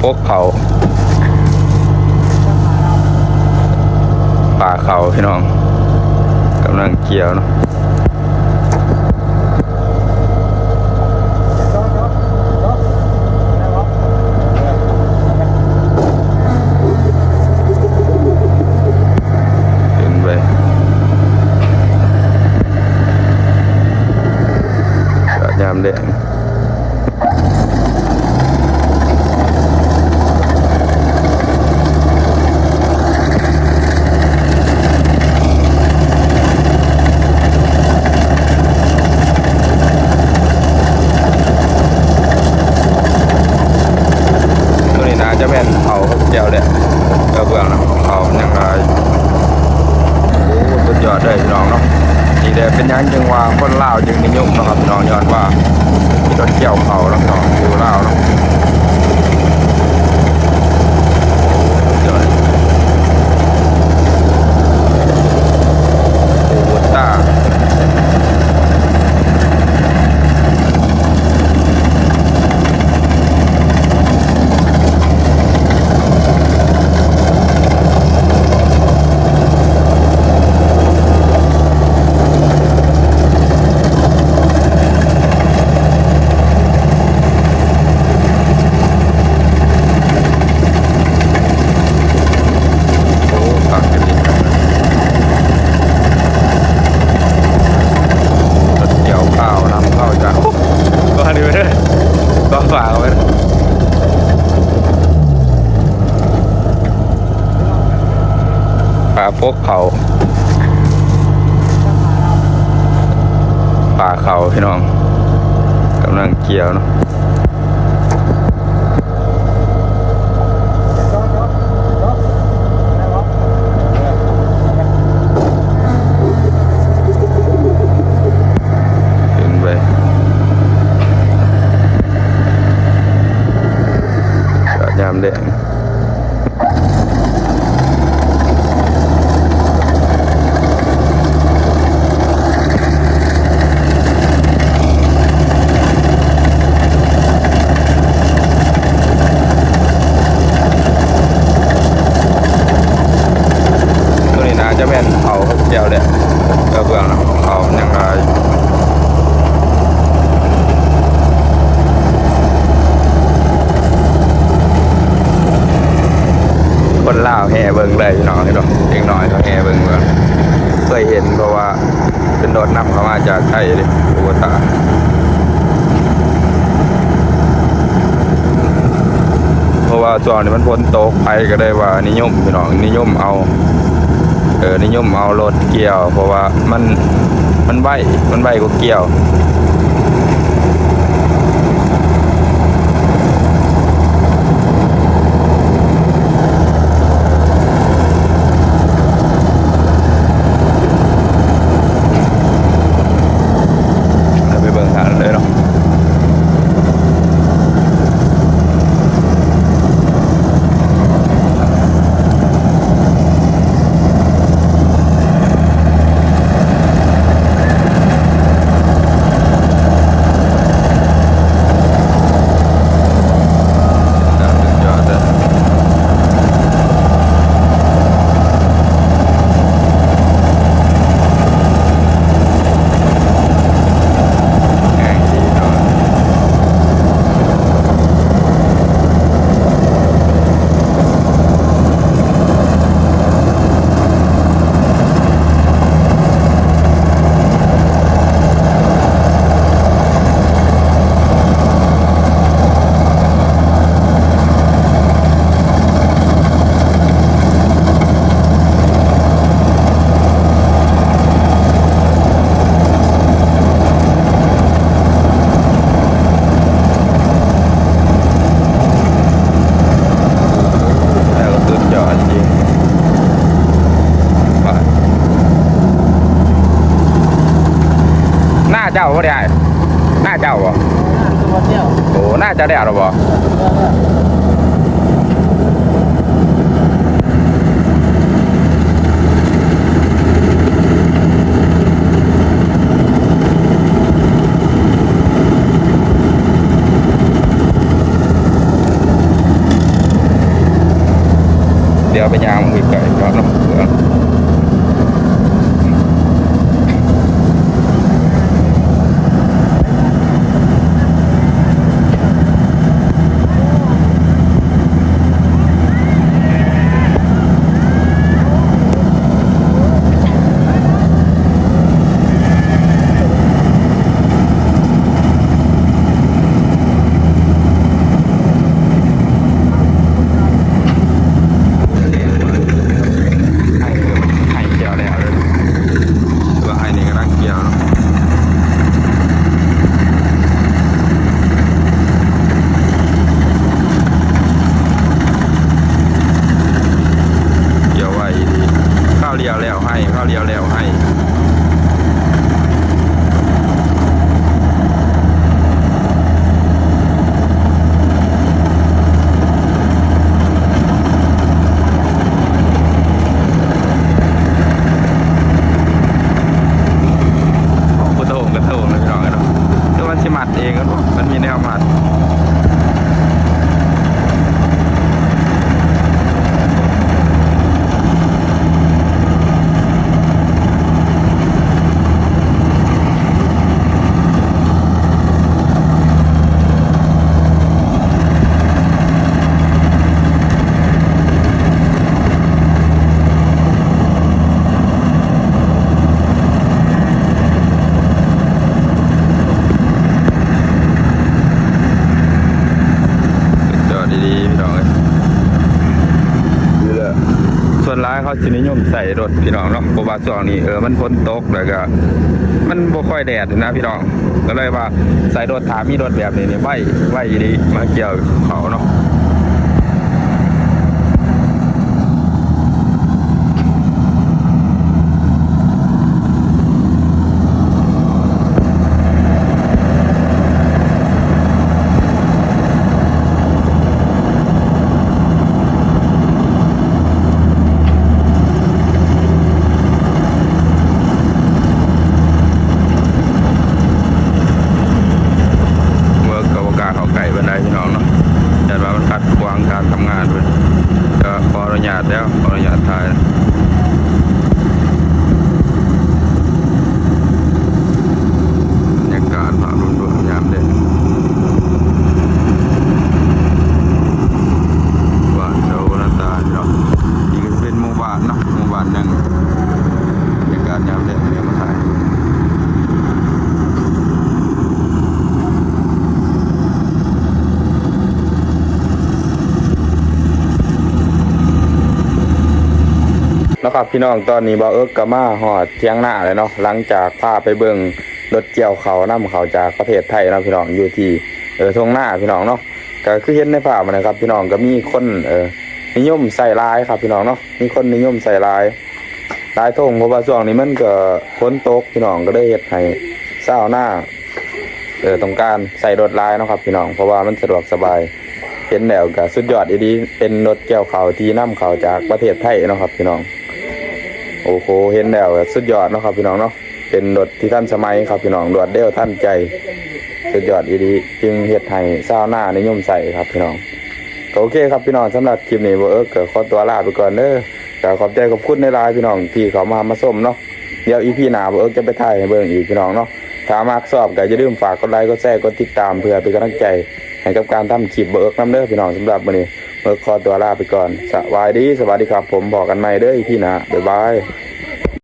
ປົກເຂົ້າ ປ່າເຂົ້າພີ່ນ້ອງ ກຳລັງກ່ຽວເນາະ. ເປັນໄປ ຍາມແລງ ໂຕນີ້ໜ້າຈະແມ່ນເຂົ້າແລ້ວແຫຼະ ເອີ ເບື້ອງນະ ເຂົ້າມັນຍັງຫຼາຍ. ໂອ້ ສຸດຍອດເລີຍພີ່ນ້ອງເນາະ. ນີ້ແຫຼະເປັນຫຍັງຈຶ່ງວ່າຄົນລາວຈຶ່ງນິຍົມເນາະຄັບພີ່ນ້ອງ ຍ້ອນວ່າມີລົດກ່ຽວເຂົ້າເນາະພີ່ນ້ອງ ຢູ່ລາວເນາະ. ໂອ້ ສຸດຍອດເລີຍ ໂອ້ ຕາ. ໂອ້ ຄັກອີ່ຫຼີ ລົດກ່ຽວຂ້າວນຳເຂົ້າຈາກ ໂອ້ ກໍອັນນີ້ໄປເດີ ກໍຝາກເອົາໄວ້ ປາປົກເຂົ້າ ປ່າເຂົ້າພີ່ນ້ອງ ກຳລັງກ່ຽວເນາະ. ເປັນໄປ ຍາມແລງ. ໂຕນີ້ໜ້າຈະແມ່ນເຂົ້າແລ້ວແຫຼະ ເອີ ເບື້ອງນະ ເຂົ້າມັນຍັງຫຼາຍ. ຄົນລາວແຫ່ເບິ່ງເລີຍພີ່ນ້ອງ ເຫັນບໍ່ ເດັກນ້ອຍເຂົາແຫ່ເບິ່ງ ເບິ່ງ ເຄີຍເຫັນ ເພາະວ່າເປັນລົດນຳເຂົ້າມາຈາກໄທເດ້ ໂອ້ຕາຍ. ເພາະວ່າຊ່ວງນີ້ມັນຝົນຕົກ ໃຜກໍໄດ້ວ່ານິຍົມພີ່ນ້ອງ ນິຍົມເອົາ ເອີ ນິຍົມເອົາລົດກ່ຽວ ເພາະວ່າມັນ ມັນໄວ ມັນໄວກວ່າກ່ຽວ. ເຮົາໄປເບິ່ງທາງນັ້ນເລີຍເນາະ. ແລ້ວກໍສຸດຍອດຈິງ. ໜ້າເຈົ້າບໍ່ໄດ້ອ້າຍ? ໜ້າເຈົ້າບໍ່? ໜ້າເຈົ້າແລ້ວແລ້ວ. ໂອ້ ໜ້າເຈົ້າແລ້ວແລ້ວບໍ່? ແລ້ວແລ້ວ. ໂ ດຽວໄປຍ່າງເບິ່ງໃກ້ໆກ່ອນເນາະ. ໄຮ່ ໄຮ່ກ່ຽວແລ້ວເດີ ວ່າໄຮ່ນີ້ກຳລັງກ່ຽວເນາະ. ກ່ຽວໄວອີ່ຫຼີ ຄາວດຽວແລ້ວໄຮ່ ຄາວດຽວແລ້ວໄຮ່. ໂອ້ ບໍ່ໂຕ່ງກະໂຕ່ງເລີຍພີ່ນ້ອງເອີຍເນາະ ຄືມັນຊິມັດເອງກັນບໍ່ ມັນມີແນວມັດ. ຈອດດີໆ ພີ່ນ້ອງເອີຍ ສ່ວນຫຼາຍເຂົາຊິນິຍົມໃຊ້ລົດ ພີ່ນ້ອງເນາະ ເພາະວ່າຊ່ວງນີ້ ເອີ ມັນຝົນຕົກ ແລ້ວກະມັນບໍ່ຄ່ອຍແດດນະ ພີ່ນ້ອງ ກະເລີຍວ່າໃຊ້ລົດ ຖ້າມີລົດແບບນີ້ນີ້ໄວ ໄວອີ່ຫຼີ ມາກ່ຽວເຂົ້າເນາະ. ເວີກກະບໍ່ກ້າເຂົ້າໃກ້ປານໃດ ພີ່ນ້ອງເນາະ ຢ້ານວ່າມັນຂັດຂວາງການທຳງານເພິ່ນ ກະຂໍອະນຸຍາດແລ້ວ ຂໍອະນຸຍາດຖ່າຍ. ບັນຍາກາດພາບລວມໆຍາມແລງ ບ້ານເຊົານາຕານເນາະ ນີ້ກະຊິເປັນໝູ່ບ້ານເນາະ ໝູ່ບ້ານໜຶ່ງ ບັນຍາກາດຍາມແລງ ແນວມາຖ່າຍ. ເນາະຄັບພີ່ນ້ອງ ຕອນນີ້ບ່າວເອິກກະມາຮອດຖຽງນາແລ້ວເນາະ ຫຼັງຈາກພາໄປເບິ່ງລົດກ່ຽວເຂົ້ານຳເຂົ້າຈາກປະເທດໄທເນາະພີ່ນ້ອງ ຢູ່ທີ່ ເອີ ທົ່ງນາພີ່ນ້ອງເນາະ ກະຄືເຫັນໃນພາບຫັ້ນນະຄັບພີ່ນ້ອງ ກະມີຄົນ ເອີ ນິຍົມໃຊ້ຫຼາຍຄັບພີ່ນ້ອງເນາະ ມີຄົນນິຍົມໃຊ້ຫຼາຍ ຫຼາຍທົ່ງ ເພາະວ່າຊ່ວງນີ້ມັນກະຝົນຕົກພີ່ນ້ອງ ກະເລີຍເຮັດໃຫ້ຊາວນາ ເອີ ຕ້ອງການໃຊ້ລົດຫຼາຍເນາະຄັບພີ່ນ້ອງ ເພາະວ່າມັນສະດວກສະບາຍ. ເຫັນແລ້ວກະສຸດຍອດອີ່ຫຼີ ເປັນລົດກ່ຽວເຂົ້າທີ່ນຳເຂົ້າຈາກປະເທດໄທເນາະຄັບພີ່ນ້ອງ. ໂອ້ໂຫ ເຫັນແລ້ວກະສຸດຍອດເນາະຄັບພີ່ນ້ອງເນາະ ເປັນລົດທີ່ທັນສະໄໝຄັບພີ່ນ້ອງ ລວດເລັວທັນໃຈ ສຸດຍອດອີ່ຫຼີ ຈຶ່ງເຮັດໃຫ້ຊາວນານິຍົມໃຊ້ຄັບພີ່ນ້ອງ. ກະໂອເຄຄັບພີ່ນ້ອງ ສຳລັບຄລິບນີ້ບ່າວເອິກກະຂໍຕົວລາໄປກ່ອນເດີ ກະຂອບໃຈຂອບຄຸນຫຼາຍໆ ພີ່ນ້ອງທີ່ເຂົ້າມາຮັບມາຊົມເນາະ. ດຽວອີພີໜ້າ ບ່າວເອິກຈະໄປຖ່າຍໃຫ້ເບິ່ງອີກພີ່ນ້ອງເນາະ. ຖ້າມັກຊອບກະຢ່າລືມຝາກກົດໄລ ກົດແຊ ກົດຕິດຕາມ ເພື່ອເປັນກຳລັງໃຈໃຫ້ກັບການທຳຄລິບບ່າວເອິກນຳເດີພີ່ນ້ອງ. ສຳລັບມື້ນີ້ ເອີ ຂໍຕົວລາໄປກ່ອນ. ສະບາຍດີ ສະຫວັດດີຄັບຜົມ. ພໍ້ກັນໃໝ່ເດີອີພີໜ້າ. ບາຍບາຍ.